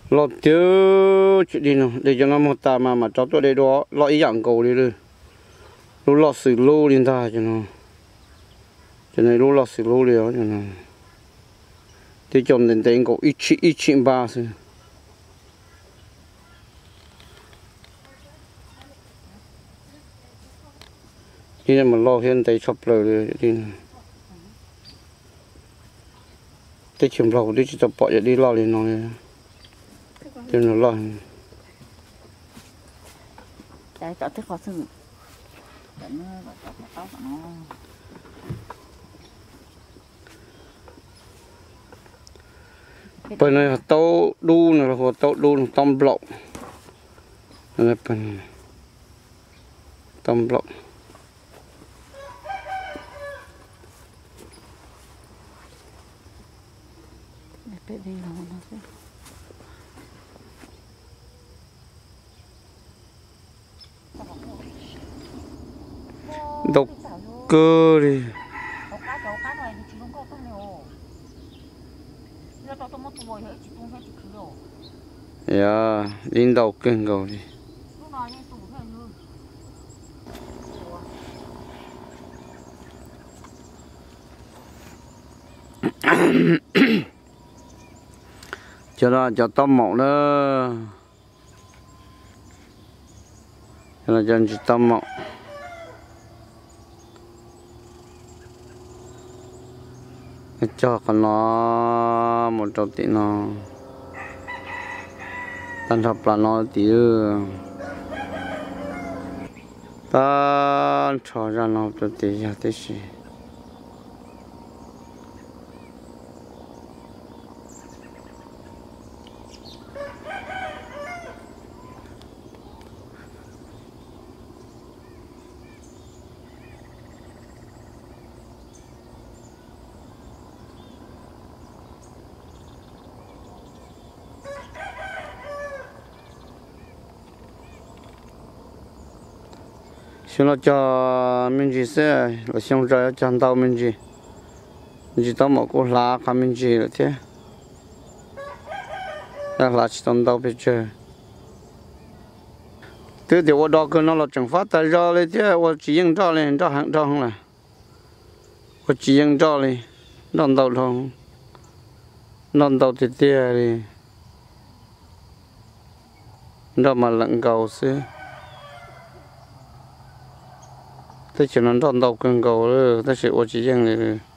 Loj tiag, tsis dig no, de cov no muag tas mas mam rov tuaj de dua, loj ib yam nkaus li lawm. Lub loj xws lub li ntag cov no. Cov no lub loj xws lub li os. Twb cov ntev ntev nkaus ib tshim ib tshim npab xwb. Ib mus loj thiab ntev tshaj plaws li. Teb chaws Nplog kuv twb tsis tau pom cov dib loj li no li. Twb loj. Pawg no yog taub dub no, hu ua taub dub no, taub nplaum. Taub nplaum. Ntau kawg li. Yog, dib ntau kawg nkaus li. Cov no cov taub maum na. Cov no cov ntsis taub maum. Cog qhov no mus rau tim no, tag nrho plas no tim, tag nrho zaj no rau tim yog tib si. Xyoo no cog me ntsis xwb, lwm xyoo tseem yuav cog ntau me ntsis. Ntsis taub maum kuj hlav qhov me ntsis lawm thiab, hlav tsis tau ntau pes tsawg. Twb tias ua do kawg no los tseem fab tas zog li thiab, ua tsis yeej nroj li, nroj heev dhau lawm. Ua tsis yeej nroj li, nroj ntau dhau, nroj ntau tiag tiag li. Nroj mas lawm nkaus xwb. Teb chaws no nroj ntau kawg nkaus lawm tab sis ua tsis yeej li.